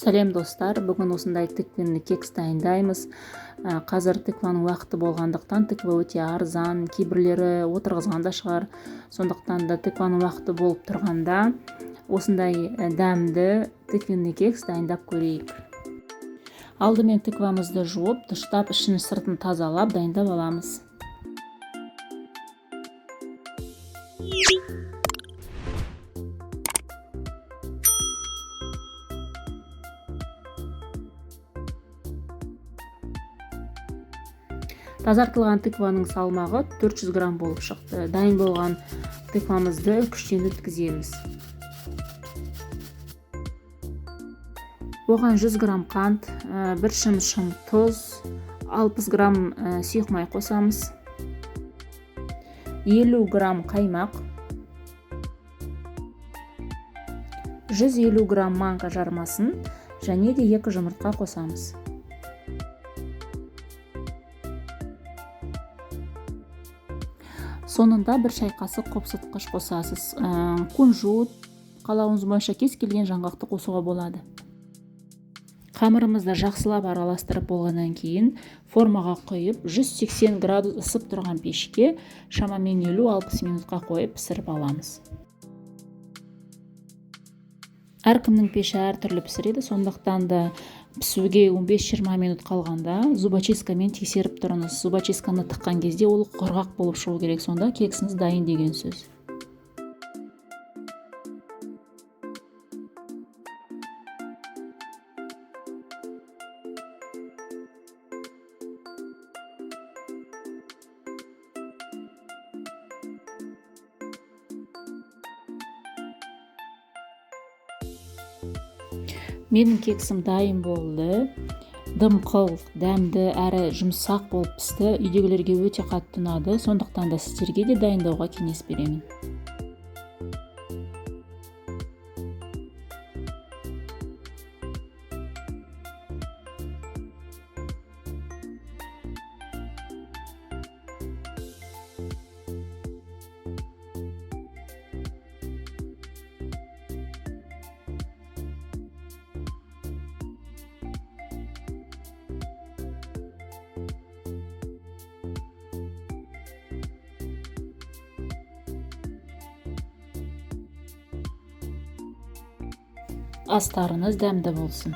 Сәлем, достар! Бүгін осындай тыквенный кекс дайындаймыз. Қазір тыкваның уақыты болғандықтан, тыква өте арзан, кейбіреулері отырғызған да шығар. Сондықтан да тыкваның уақыты болып тұрғанда осындай дәмді тыквенный кекс дайындап көрейік. Алдымен тыквамызды жуып, дұштап, ішін сыртын тазалап дайындап аламыз. Тазартылған тыкваның салмағы 400 грамм болып шықты. Дайын болған тыквамызды күштен өткіземіз. Оған 100 грамм қант, бір шымшым тұз, 60 грамм сұйық май қосамыз, 50 грамм қаймақ, 150 грамм манка жармасын және де 2 жұмыртқа қосамыз. Соңында 1 шай қасық қопсытқыш қосасыз. Кунжут, қалауыңыз бойынша кез келген жаңғақты қосуға болады. Қамырымызды жақсылап араластырып болғаннан кейін формаға құйып, 180 градус ысып тұрған пешке шамамен 50-60 минутқа қойып пісіріп аламыз. Әркімнің пеші әртүрлі пісіреді, сондықтан да пісуге 15-20 минут қалғанда зубочисткамен тексеріп тұрыңыз. Зубочистканы тыққан кезде ол құрғақ болып шығу керек, сонда кексіңіз дайын деген сөз. Менің кексім дайын болды. Дымқыл, дәмді әрі жұмсақ болып пісті. Үйдегілерге өте қатты ұнады, сондықтан да сіздерге де дайындауға кеңес беремін. Астарыңыз дәмді болсын.